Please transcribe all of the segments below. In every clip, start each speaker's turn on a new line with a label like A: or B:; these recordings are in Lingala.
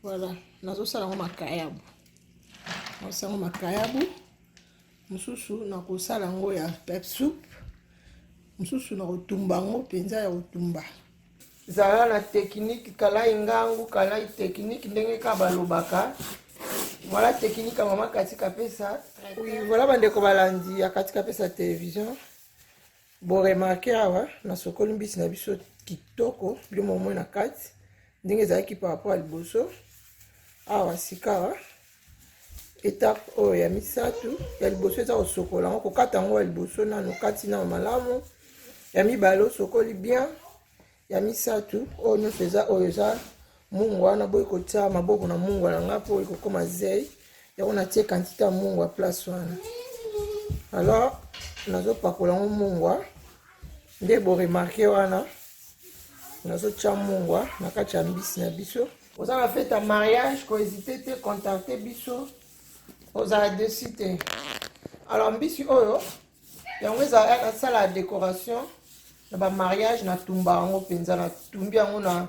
A: Voilà, nazosala yango makayabu, nazosala yango makayabu. Mosusu nakosala yango ya pep soup, mosusu nakotumba yango mpenza ya kotumba.
B: Zala na technique, kalai ngangu, kalai technique, ndenge kaka balobaka. Voilà technique ya mama Kati Kapesa. Oui, voilà bandeko balandi ya Kati Kapesa télévision. Bo remarquer awa nasokoli mbisi na biso kitoko, bino momoi na kati ndenge ezalaki par rapport ya liboso. Awa sika awa étape oyo ya misato, ya liboso eza kosokola yango, kokata yango ya liboso nano kati nano malamu, ya mibale osokoli bien, ya misato oyo nyonso eza oyo eza mungwa wana. Boyi kotia maboko na mungwa na nga mpo ekokoma zei. Yango natie quantité ya mungwa place wana. Alors nazopakola yango mungwa nde boremarquer wana, nazotia mungwa na kati ya mbisi na biso. Oza na fête ya mariage, kohésiter te, contacte biso, ozala déçu te. Alors mbisi oyo yango ezala nasala ya décoration na bamariage, natumba yango mpenza, natumbi yango, na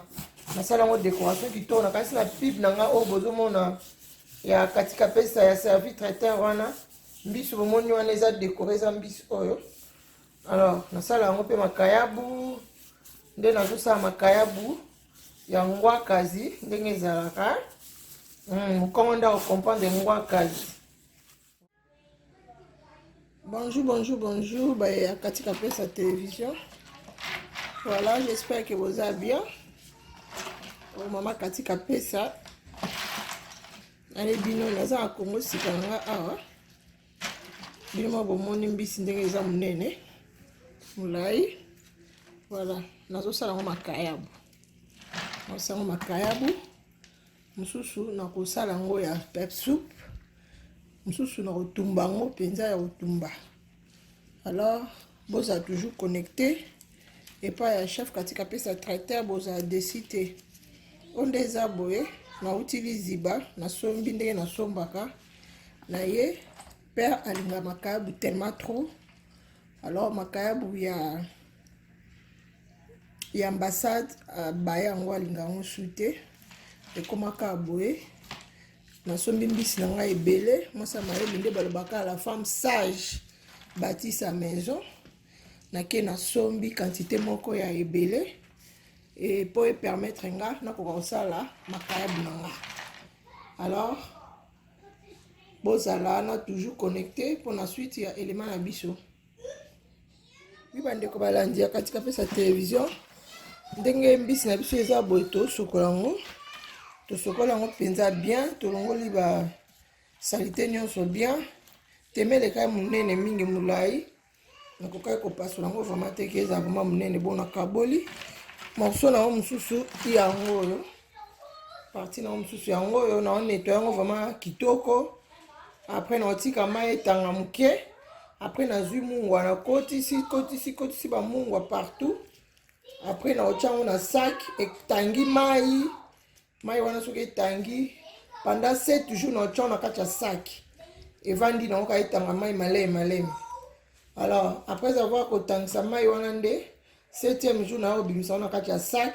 B: nasala yango décoration kitoko. Nakasi na pub na nga oyo bozomona ya Katika Pesa ya service traiteur wana, mbisi bomoni wana eza décoré, eza mbisi oyo. Alors nasala yango mpe makayabu, nde nazosala makayabu ya ngwakazi ndenge ezalaka. Mokongo nde akocomprendre ngwakazi.
A: Bonjour, bonjour, bonjour, bah, Kati Kapesa télévision. Voilà, j'espère que vous allez bien. Oh, maman Kati Kapesa. Allez, bino, naza na Congo sika nga awa. Bino ma bomoni mbisi ndenge eza monene. Molai. Voilà, nazosala yango makayabu. Nazosala yango makayabu. Mosusu nakosala yango ya pep soup, mosusu nakotumba yango mpenza ya kotumba. Alors bozala toujours connecté epai ya chef Katika Pesa traiteur, bozala déçu te. Oyo nde eza boye, nauti liziba, nasombi ndenge nasombaka na ye. Père alinga makayabu tellement trop. Alors makayabu ya ambassade baya yango, alinga yango su te. Ekomaka boye, nasombi mbisi na ngai ebele. Mwasi ya mayele nde balobaka, la femme sage bâtit sa maison. Nake nasombi quantité moko ya ebele e mpo epermettre nga nakoka kosala makayabu na nga. Alors bozala wana toujours connecté mpona suite ya élément na biso. Bi bandeko balandi ya Katika Pesa télévision, ndenge mbisi na biso eza boye, tosokola yango, tosokola yango mpenza bien, tolongoli basaleté nyonso bien. Temeleka monene mingi, molai, nakokaki kopasola yango vraiment te, ke eza vraiment monene. Bon, nakaboli morceau na yango mosusu yango oyo, partie na yango mosusu yango oyo, na onettoyer yango vraiment kitoko. Après naotika mai etanga moke. Après nazwi mungwa, nakotisi, kotisi, kotisi bamungwa partout. Après naotia yango na sac, etangi mai. Mai wana soki etangi pendant 7 jours, naotia yango na kati ya sac, evandi nango kaka, etanga mai maleme maleme. Alors après avoir kotangisa mai wana, nde septième jour na obimisa yango na kati ya sac.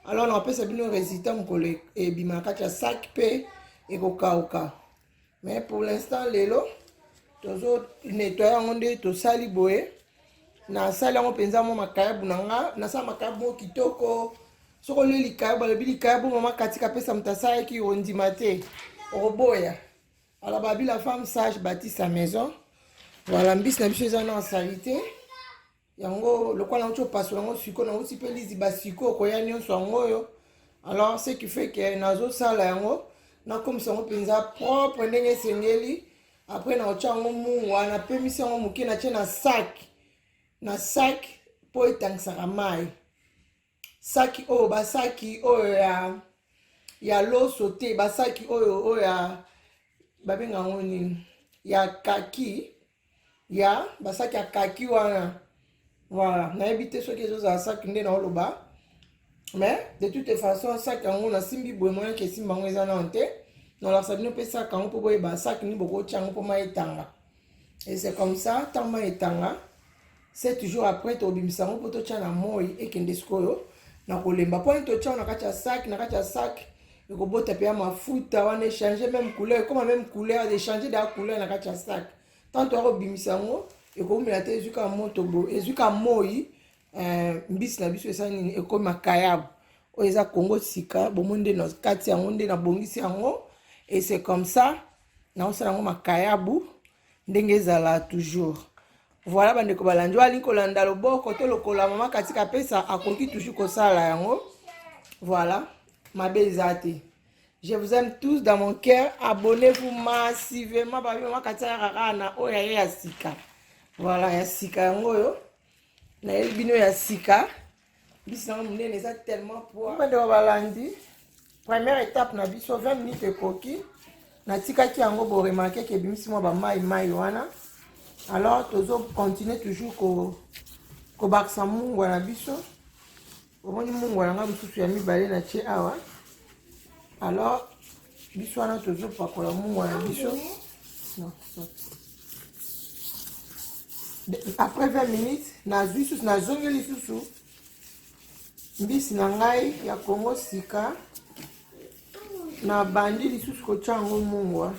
A: Alors nakopesa bino résultat mokolo ebima na kati ya sac mpe ekokauka. Mais pour l'instant lelo tozo nettoyer yango nde tosali boye. Nasali yango mpenza mwa makayabu na nga, nasala makayabu moko kitoko. Soki olie likayabu, balobi likayabu mama Katika apesa moto asalaki, ondima te, okoboya. Alors babi, la femme sage bâtit sa maison. Voilà, mbisi na biso eza na saleté yango lokola nauti opasola yango sikoyo, nauti mpe liziba sikoyo, koya nyonso yango oyo. Alors ce qui fait que nazosala yango, nakomisa yango mpenza propre ndenge esengeli. Après naotya yango mungwa, napemisi yango moke, natie na sac, na sac mpo etangisaka mai. Saki oyo, basaki oyo ya loso te, basaki oyo ya babenga yango nini, ya kaki, ya basaki ya kaki wana. Voilà, nayebi te soki ezozala saki nde naoloba, mais de toute façon saki yango nasimbi boye, moyaki esimba yango eza nano te. Nalakisa bino mpe saki yango mpo boyeba saki nini bokotia yango mpo mai etanga. Et c'est comme ça, ntango mai etanga 7 jours après, tobimisa yango mpo totya na moi, ekende sikoyo na kolemba. Mpo nini totya na kati ya sac? Na kati ya sac. Ekobota mpe ya mafuta wana, echange même couleur, ekoma même couleur, echange da couleur na kati ya sac. Tanto akobimisa yango, ekoumela te, ezwi kaka moto bo, ezwi kaka moi. Mbisi na biso esali nini? Ekomi makayabu. Oyo eza Kongo Sika. Bomoi nde na kati yango nde nabongisi yango, et c'est comme ça naosala yango makayabu ndenge ezala toujours. Voilà, bandeko balandi, oyo alingi kolanda loboko to lokola mama Katika Pesa, akoki toujours kosala yango. Voilà, mabe eza te. Je vous aime tous dans mon cœur. Abonnez-vous massivement. Babi mama Katika kaka na oyo aye ya sika. Voilà, ya sika yango oyo nayebi bino ya sika. Mbisi nango monene, eza tellement poids. Bandeko balandi, première étape na biso, 20 minutes ekoki, natikaki yango. Boremarquer ke ebimisi mwa bamai mai wana. Alors tozo continue toujours kobakisa mungwa na biso. Omoni mungwa na nga mosusu ya mibale natie awa. Alors biso wana tozopakola mungwa na biso. Non, stop. Après 20 minutes, nazwi susu, nazongi lisusu mbisi na ngai ya Kongo Sika, nabandi lisusu kotia yango mungwa.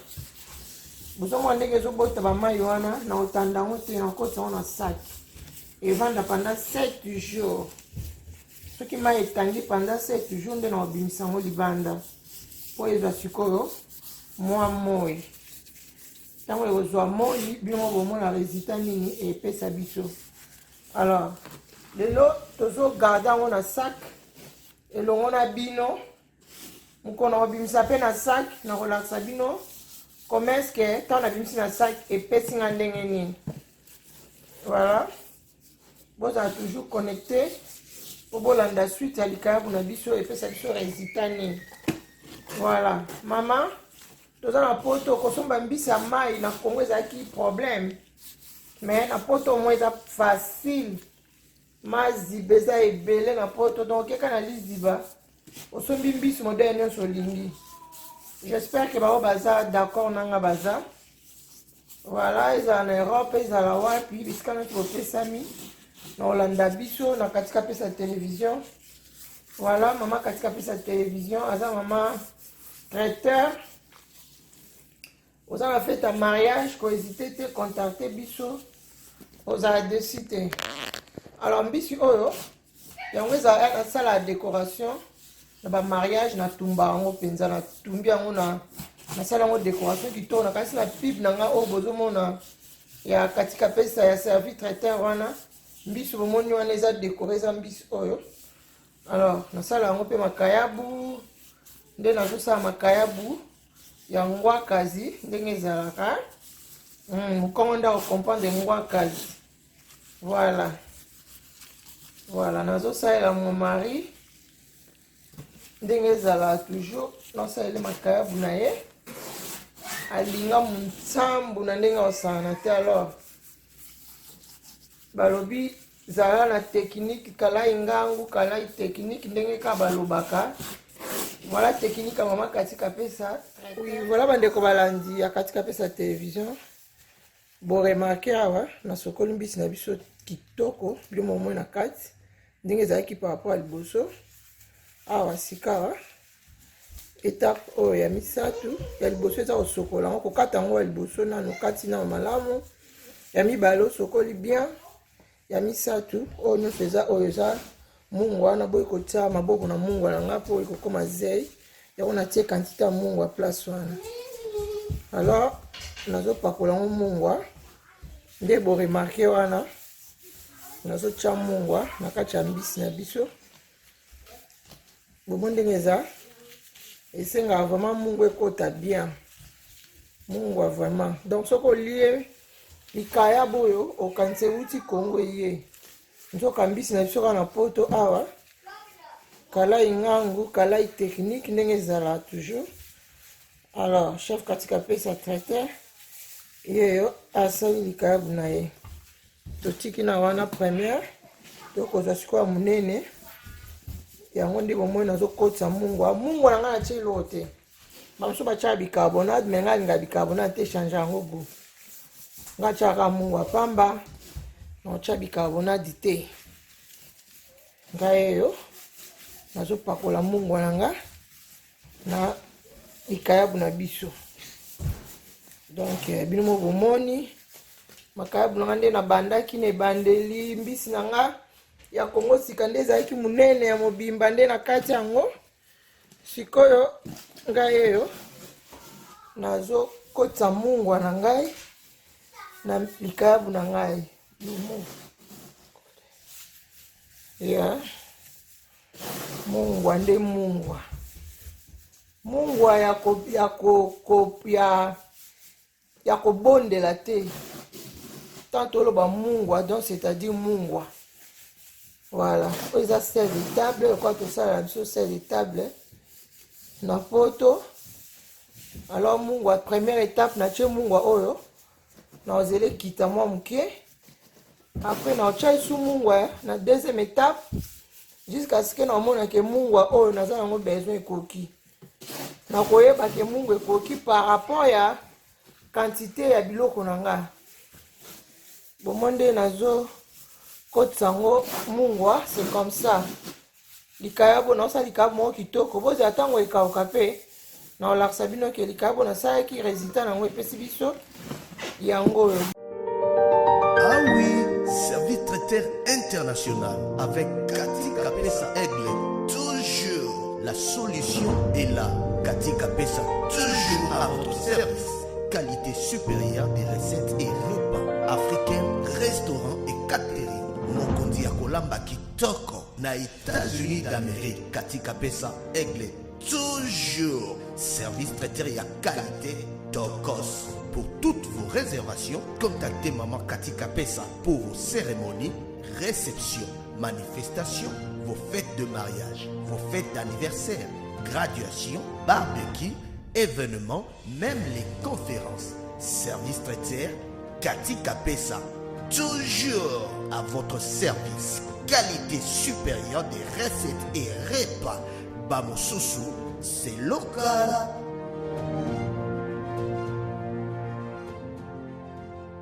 A: Bozomona ndenge ezobota bamai wana. Na kotanda yango te, nakotisa yango na sac, evanda pendant 7 jours. Soki mai etangi pendant 7 jours, nde na kobimisa yango libanda mpo ezwa sikoyo mwa moi. Ntango ekozwa moi, bino bomona résultat nini epesa biso. Alors lelo tozogarder yango na sac elongo na bino. Mokolo na kobimisa mpe na sac, na kolakisa bino comment est ce que ntango nabimisi na sac epesi nga ndenge nini. Voilà, bozala toujours connecté po bolanda suite ya likayabu na biso, epesa biso résultat nini. Voilà, mama, toza na Poto. Kosomba mbisi ya mai na Congo ezalaki problème, mais na Poto mwa eza facile. Maziba eza ebele na Poto, donc okeka na liziba, osombi mbisi modèle nyonso olingi. J'espère ke bango baza d'accord nanga baza. Voilà, ezala na Europe, ezala wapi, bisika nyonso bopesami na kolanda biso na Katika Pesa Télévision. Voilà, mama Katika Pesa Télévision aza mama traiteur. Oza na fête ya mariage, kohésiter te, contacte biso, ozala déçu te. Alors mbisi oyo, yango ezala nasala décoration na bamariage. Natumba yango mpenza, natumbi yango, na nasala yango décoration kitoko. Nakanisi na pub na nga oyo bozomona ya Katika Pesa ya service traiteur wana, mbisi bomoni wana eza décoré, eza mbisi oyo. Alors nasala yango mpe makayabu. Nde nazosala makayabu ya ngwakazi ndenge ezalaka. Mokongo nde akocomprendre ngwakazi. Voilà, nazosalela mon mari ndenge ezalaka toujours. Nasaleli makayabu na ye, alinga monsambu na ndenge akosangana te. Alors balobi zala na technique, kalai ngangu, kalai technique, ndenge kaka balobaka. Voilà technique ya mama Katika Pesa. Oui, voilà, bandeko balandi ya Katika Pesa Télévision, boremarquer awa nasokoli mbisi na biso kitoko. Bino momoi na kati ndenge ezalaki par rapport ya liboso. Awa sika awa, étape oyo ya misato. Ya liboso eza kosokola yango, kokata yango ya liboso nano kati nano malamu. Ya mibale, osokoli bien. Ya misato, oyo nyonso eza, oyo eza mungwa wana. Boyi kotia maboko na mungwa na nga mpo ekokóma zei. Yango natie quantité ya mungwa place wana. Alors nazopakola yango mungwa. Nde boremarquer wana, nazotia mungwa na kati ya mbisi na biso. Bomo ndenge eza, esengaka vraiment mungwa ekota bien, mungwa vraiment. Donc soki olie likayabo oyo, okanisa euti Kongo, eye nzoka mbisi na biso kaka na Poto awa. Kalai ngangu, kalai technique, ndenge ezala toujours. Alors chef Katika Pesa traiteur yeyo asali likayabu na ye. Totiki na wana première. Tokozwa sikoyo ya monene. Yango nde bomoi, nazokotisa mungwa. Mungwa na ngai natie eloko te. Bamosusu batiaka bicarbonate, mais ngai alinga bicarbonate te, change yango goût. Ngai atiaka mungwa pamba, naotya bicarbonate te. Ngai oyo nazopakola mungwa na nga. Na likayabu na biso. Donc eh, bino mo bomoni makayabu na nga nde nabandaki na ebandeli, mbisi na nga ya Kongo sika nde ezalaki monene ya mobimba nde na kati yango. Sikoyo ngai oyo nazokotisa mungwa na ngai na likayabu na ngai ya mungwa nde mungwa mungwa ya ko, ya ko, ko, ya, ya kobondela te. Tant toloba mungwa, donc c'est-à-dire mungwa. Voilà, oyo eza sel de table lokola tosala na biso sel de table na poto. Alors mungwa, première étape, natie mungwa oyo, naozela ekita mwa moke. Après naotya esu mungwa na deuxième étape jusqu'à ce que naomona ke mungwa oyo naza nango besoin ekoki. Nakoyeba ke mungwa ekoki par rapport ya quantité ya biloko na nga. Bomo nde nazokotisa yango mungwa, c'est comme ça. Likayabo naosala likayabo moko kitoko, bozala ntango ekauka mpe naolakisa bino ke likayabo nasalaki, résultat nango epesi biso yango oyo.
C: Ah oui, service traiteur international avec Cathy Kapesa Aigle. Toujours la solution est là. Cathy Kapesa, toujours à votre service. Qualité supérieure des recettes et repas africains, restaurants et catering. Mokonzi ya kolamba kitoko na États-Unis d'Amérique. Cathy Kapesa Aigle, toujours service traiteur ya qualité tokos. Pour toutes vos réservations, contactez Maman Cathy Kapesa pour vos cérémonies, réceptions, manifestations, vos fêtes de mariage, vos fêtes d'anniversaire, graduation, barbecue, événements, même les conférences. Service traiteur Cathy Kapesa, toujours à votre service. Qualité supérieure des recettes et repas. Bamosusu, c'est local.